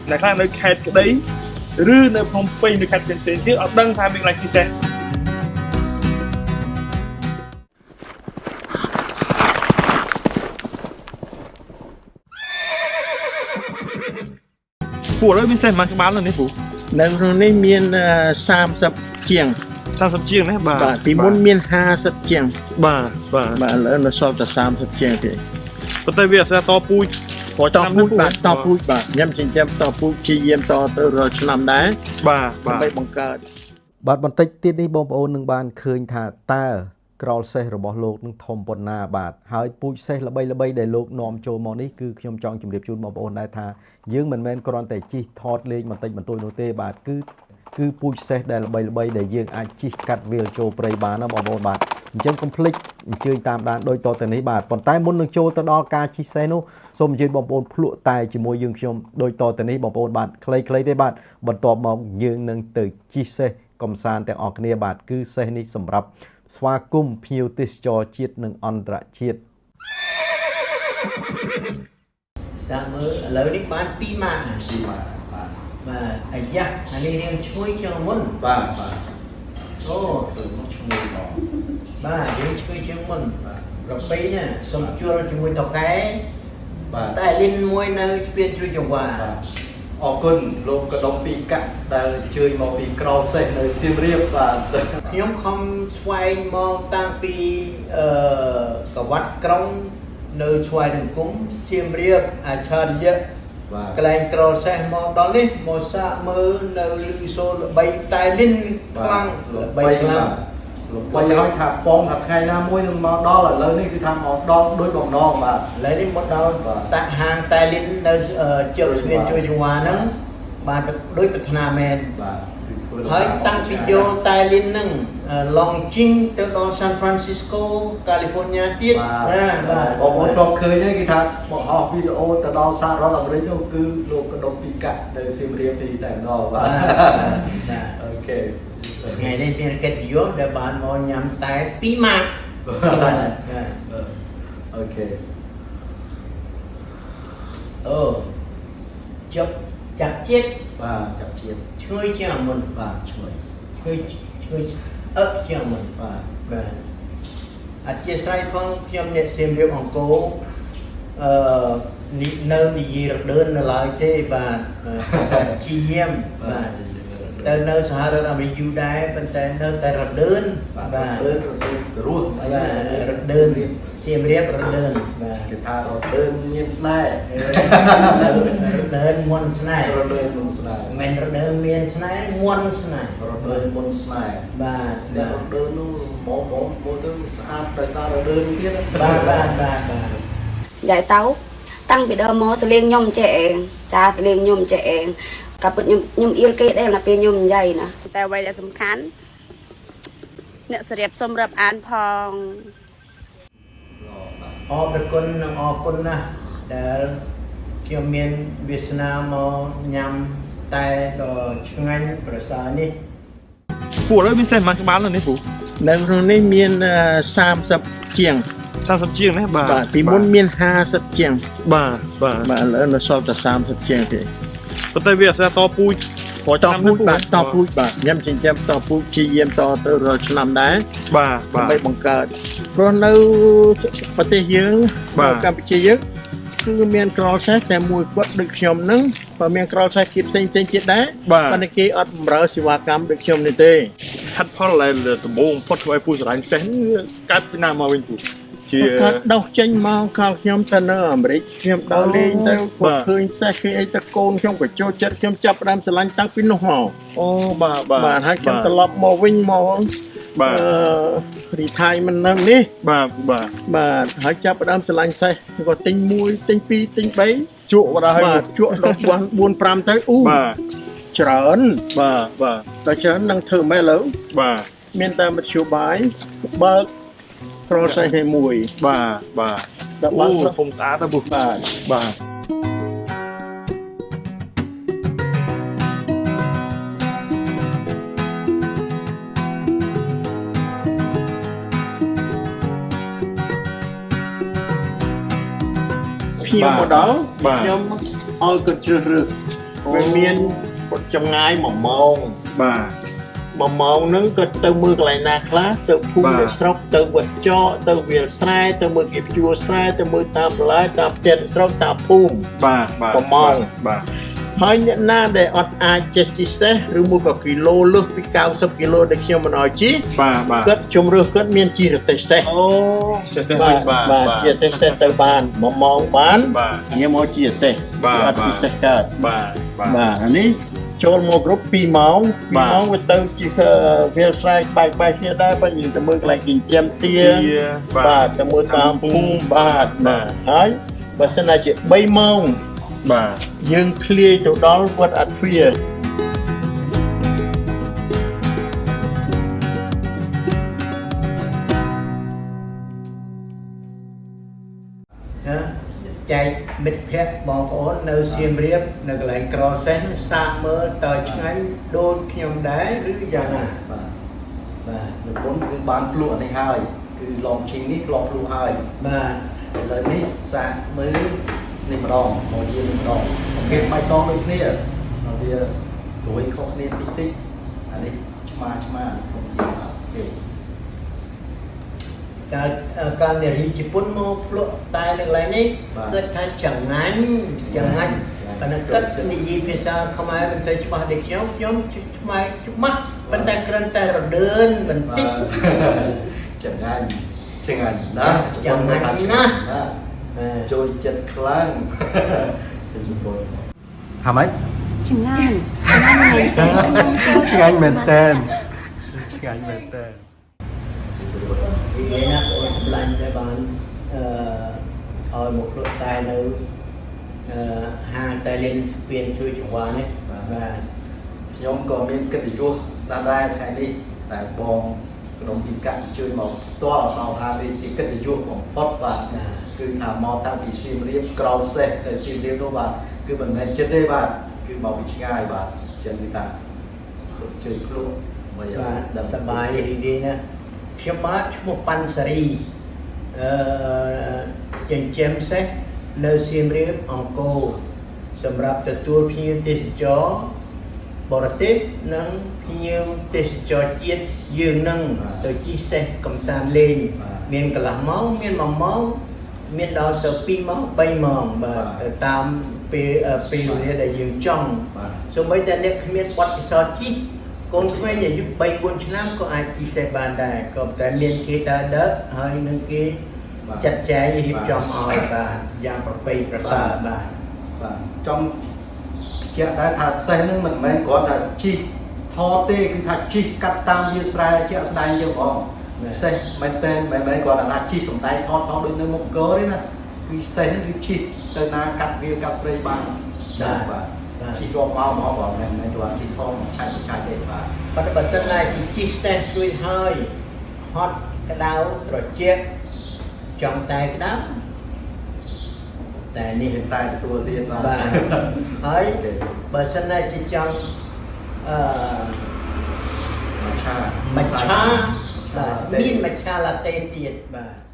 អ្នកខ្លះនៅខេត្តក្តីឬនៅភ្នំពេញឬខេត្តផ្សេងៗទៀតអត់ដឹងថាមានកន្លែងជិះសេះពូឥឡូវមានសេះប៉ុន្មានក្បាលនៅនេះពូ នៅក្នុងនេះមាន30ជាង 30ជាងណាបាទបាទពីមុនមាន50ជាងបាទបាទបាទឥឡូវនៅសល់តែ30ជាងទេប៉ុន្តែវាអត់តពូជ ព្រោះតពូជបាទតពូជបាទខ្ញុំចិញ្ចឹមតពូជព្យាយាមតទៅរាល់ឆ្នាំដែរបាទបាទដើម្បីបង្កើតបាទបន្តិចទៀតនេះបងប្អូននឹងបានឃើញថាតើក្រោលសេះរបស់លោកនឹងធំប៉ុណ្ណាបាទហើយពូជសេះល្បីៗដែលលោកនាំចូលមកនេះគឺខ្ញុំចង់ជម្រាបជូនបងប្អូនដែរថាយើងមិនមែនគ្រាន់តែជិះថតលេងបន្តិចបន្តួចនោះទេបាទគឺពូជសេះដែលល្បីៗដែលយើងអាចជិះកាត់វាលចូលព្រៃបានណាបងប្អូនបាទអញ្ចឹងកុំភ្លេចអញ្ជើញតាមដានដូចតទៅនេះបាទប៉ុន្តែមុននឹងចូលទៅដល់ការជិះសេះនោះសូមអញ្ជើញបងប្អូនភ្លក់តែជាមួយយើងខ្ញុំដូចតទៅនេះបងប្អូនបាទខ្លីៗទេបាទបន្ទាប់មកយើងនឹងទៅជិះសេះកំសាន្តទាំងអស់គ្នាបាទគឺសេះនេះសម្រាប់ស្វាគមន៍ភ្ញៀវទេសចរជាតិនិងអន្តរជាតិ សាកមើលឥឡូវនេះបាន2ម៉ាក 2ម៉ាកបាទ បាទអាយ៉ាអានេះរៀងឈ្ងុយជាងមុន បាទបាទ អូ ឃើញមកឈ្ងុយមក បាទរៀងឈ្ងុយជាងមុនបាទប្រពៃណាសុំជួលជាមួយតកែ បាទ តែលិនមួយនៅស្ពានជ្រោយចង្វា បាទអរគុណលោកកដុំពីកាក់ដែលអញ្ជើញមកពីក្រោលសេះនៅសៀមរាបបាទ ខ្ញុំខំស្វែងមកតាំងពីកវត្តក្រុងនៅឆ្វាយសង្គមសៀមរាបអច្ឆរិយៈ បាទ កន្លែងក្រោលសេះមកដល់នេះមកសាកមើលនៅលឺសូរល្បីតែលិនខ្លាំងល្បីខ្លាំង ល្បីហើយថាបងថាថ្ងៃណាមួយនឹងមកដល់ឥឡូវនេះគឺថាមកដល់ដូចបំណងបាទ ឥឡូវនេះមកដល់តាក់ហាងតែលិននៅជិតស្ពានជួយចង្វាហ្នឹងបាទដូចប្រាថ្នាមែន បាទគឺធ្វើ ហើយតាំងពីយកតែលិនហ្នឹងឡងជីងទៅដល់ San Francisco California ទៀត ណាបាទបងប្អូនធ្លាប់ឃើញហើយគេថាបង្ហោះវីដេអូទៅដល់សហរដ្ឋអាមេរិកនោះគឺលោកកដុំពីកាក់នៅសៀមរាបទីតែម្ដងបាទអូខេ ថ្ងៃនេះមានកិត្តិយសដែលបានមកញ៉ាំតែ2ម៉ាកបាទ អូខេ អូជប់ចាប់ជាតិ បាទចាប់ជាតិ ឈ្ងុយជាងមុន បាទឈ្ងុយ ឈ្ងុយឈ្ងុយអឹកជាងមុន បាទ បាទអធិស្ឋានផងខ្ញុំអ្នកសៀមរាបអង្គរនេះនៅនិយាយរដើននៅឡើយទេបាទជាយាមបាទទៅនៅសហរដ្ឋអាមេរិកយូរដែរប៉ុន្តែនៅតែរដើន បាទរដើនរដើនរស់ បាទរដើនសៀមរាបរដើនបាទ គេថារដើនមានស្នេហ៍ រដើនមុនស្នេហ៍ រដើនមុនស្នេហ៍ មិនរដើនមានស្នេហ៍មុនស្នេហ៍ រដើនមុនស្នេហ៍ បាទ អ្នករដើននោះមកមកមកទៅស្អាតដោយសាររដើនទៀត បាទបាទបាទបាទ និយាយទៅតាំងពីដើមមកសលៀងខ្ញុំចេះឯងចាសលៀងខ្ញុំចេះឯងក៏ពិតខ្ញុំអៀលគេដែរណាពេលខ្ញុំនិយាយណា តែអ្វីដែលសំខាន់អ្នកសរៀបសូមរាប់អានផង អរព្រគុណនិងអរគុណណាស់ដែលខ្ញុំមានវាសនាមកញ៉ាំតែដ៏ឆ្ងាញ់ប្រសើរនេះ ពូឥឡូវមានសេះប៉ុន្មានក្បាលនៅនេះពូ នៅក្នុងនេះមាន30ជាង 30ជាងណាបាទ បាទពីមុនមាន50ជាង បាទបាទ បាទឥឡូវនៅសល់តែ30ជាងទេ ប៉ុន្តែវាអត់តពូជ តពូជបាទតពូជបាទខ្ញុំចិញ្ចឹមតពូជព្យាយាមតទៅរាល់ឆ្នាំដែរ បាទបាទ ដើម្បីបង្កើតព្រោះនៅប្រទេសយើងកម្ពុជាយើងគឺមានក្រោលសេះតែមួយគាត់ដូចខ្ញុំហ្នឹងបើមានក្រោលសេះគេផ្សេងផ្សេងទៀតដែរប៉ុន្តែគេអត់បម្រើសេវាកម្មដូចខ្ញុំនេះទេ ហាត់ផលដែលដំបូងផុតធ្វើឲ្យពូស្រឡាញ់សេះកើតពីណាមកវិញពូជា កើតដោះចេញមកកាលខ្ញុំទៅនៅអាមេរិកខ្ញុំដើរលេងទៅគាត់ឃើញសេះឃើញអីទៅកូនខ្ញុំក៏ចូលចិត្តខ្ញុំចាប់ផ្ដើមស្រឡាញ់តាំងពីនោះមក អូបាទបាទ បាទហើយខ្ញុំត្រឡប់មកវិញមក បាទ រីថៃមិននៅនេះ បាទបាទ បាទហើយចាប់ផ្ដើមស្រឡាញ់សេះក៏ទិញ1ទិញ2ទិញ3 ជក់បាត់ហើយ បាទជក់ដល់4 5ទៅអូ បាទ ច្រើន បាទបាទ ដល់ច្រើននឹងធ្វើម៉េចឥឡូវ បាទ មានតែមធ្យោបាយបើកក្រោលសេះឲ្យមួយ បាទបាទ ដល់បើក ធំស្អាតទៅ បាទ បាទ ភ្ញៀវមកដល់ខ្ញុំឲ្យគាត់ជ្រើសរើស វាមានចម្ងាយ1ម៉ោង បាទ 1ម៉ោងហ្នឹងក៏ទៅមើលកន្លែងណាខ្លះទៅភូមិអ្នកស្រុកទៅវត្តចកទៅវាលស្រែទៅមើលគេភ្ជួរស្រែទៅមើលតាមបន្លែតាមផ្ទះអ្នកស្រុកតាមភូមិ បាទបាទ 1ម៉ោង បាទ ហើយអ្នកណាដែលអត់អាចចេះជិះសេះឬមួយក៏គីឡូលើសពី90គីឡូដែលខ្ញុំមិនឲ្យជិះ បាទបាទ គាត់ជំរឿសគាត់មានជិះរទេះសេះ អូចេះទេវិញបាទ បាទជិះរទេះសេះទៅបាន1ម៉ោងបាន បាទ ញ៉ាំមកជិះរទេះ បាទ អត់ជិះសេះកើត បាទបាទ បាទអានេះចូលមកគ្រប់2ម៉ោង2 បាទ ម៉ោងវាទៅជិះវាលស្រែបែកបែកគ្នាដែរបើយើងទៅមើលកន្លែងចិញ្ចឹមទា បាទ បាទទៅមើលតាមភូមិបាទបាទហើយបើសិនណាជា3ម៉ោង បាទ យើងធ្លាយទៅដល់វត្តអាទ្វាណាចែកមិត្តភ័ក្តិបងប្អូននៅសៀមរាបនៅកន្លែងក្រសេះសាកមើលតើឆ្ងាញ់ដូចខ្ញុំដែរឬយ៉ាងណា បាទ បាទ នៅមុនគឺបានភ្លក់អានេះហើយគឺឡងឈីងនេះធ្លាប់ភ្លក់ហើយ បាទ ឥឡូវនេះសាកមើលនេះម្ដងមកយាមនេះម្ដងគេបៃតងដូចគ្នាវាព្រួយខុសគ្នាតិចតិចអានេះឆ្មាឆ្មាខ្ញុំជាបាទគេ កាលកាលនារីជប៉ុនមកភ្លក់តែនៅកន្លែងនេះគាត់ថាចងាញ់ចងាញ់ប៉ុន្តែគាត់និយាយភាសាខ្មែរមិនសូវច្បាស់ដូចខ្ញុំខ្ញុំខ្មែរច្បាស់ប៉ុន្តែគ្រាន់តែរដឿនបន្តិច ចងាញ់ចងាញ់ណាស់ ចងាញ់ណាស់ បាទចូលចិត្តខ្លាំងទៅជប៉ុនថាម៉េច ឆ្ងាញ់ឆ្ងាញ់មែនទេខ្ញុំចូល ឆ្ងាញ់មែនតើឆ្ងាញ់មែនតើ និយាយណាបងសម្លាញ់តែបានអឺឲ្យមកភ្លក់តែនៅអឺហាងតែលេងស្ពានជួយចង្វានេះបាទ ខ្ញុំក៏មានកិត្តិយសណាស់ដែរថ្ងៃនេះតែបងក្រុមពីកាក់ជួយមកផ្ទាល់ដល់ថានេះជាកិត្តិយសបំផុតបាទគឺថាមកតាំងពីសៀមរាបក្រោលសេះទៅសៀមរាបនោះបាទគឺមិនមែនចិត្តទេបាទគឺមកពីឆ្ងាយបាទអញ្ចឹងគឺថាសូមជួយភ្លក់មក បាទដល់សប្បាយរីករាយណាស់ខ្ញុំបាទឈ្មោះប៉ាន់សារីអឺចិញ្ចឹមសេះនៅសៀមរាបអង្គរសម្រាប់ទទួលភ្ញៀវទេសចរបរទេសនិងភ្ញៀវទេសចរជាតិយើងនឹងទៅជិះសេះកំសាន្តលេងមានកន្លះម៉ោងមាន1ម៉ោងមានដល់ទៅ2ម៉ោង3ម៉ោងបាទទៅតាមពេលពេលវេលាដែលយើងចង់ បាទ សូម្បីតែអ្នកគ្មានបទពិសោធន៍ជិះកូនក្មេងអាយុ3 4ឆ្នាំក៏អាចជិះសេះបានដែរក៏តែមានគេដើរដឹកហើយនឹងគេចាត់ចែងរៀបចំឲ្យបាទយ៉ាងប្រពៃប្រសើរបាទ បាទចង់បញ្ជាក់ដែរថាសេះហ្នឹងមិនមែនគ្រាន់តែជិះថតទេគឺថាជិះកាត់តាមវាលស្រែជាក់ស្ដែងយើងហ្មងសេះមែនតើមិនមែនគ្រាន់តែថាជិះសំដែងថតថតដូចនៅមុខកទេណាគឺសេះហ្នឹងគឺជិះទៅណាកាត់វាលកាត់ព្រៃបានបាទជិះរាប់ម៉ោងហ្មងបងមិនមែនគ្រាន់ជិះថតឆាច់ឆាច់ទេបាទ ប៉ុន្តែបើសិនណាជាជិះសេះជួយហើយហត់ក្តៅត្រជាក់ចង់តែក្តៅតែនេះ មានតែទទួលទៀតបាទ បាទហើយបើសិនណាជាចង់អឺ មច្ឆា មច្ឆាបាទមានមច្ឆាឡាតេទៀតបាទ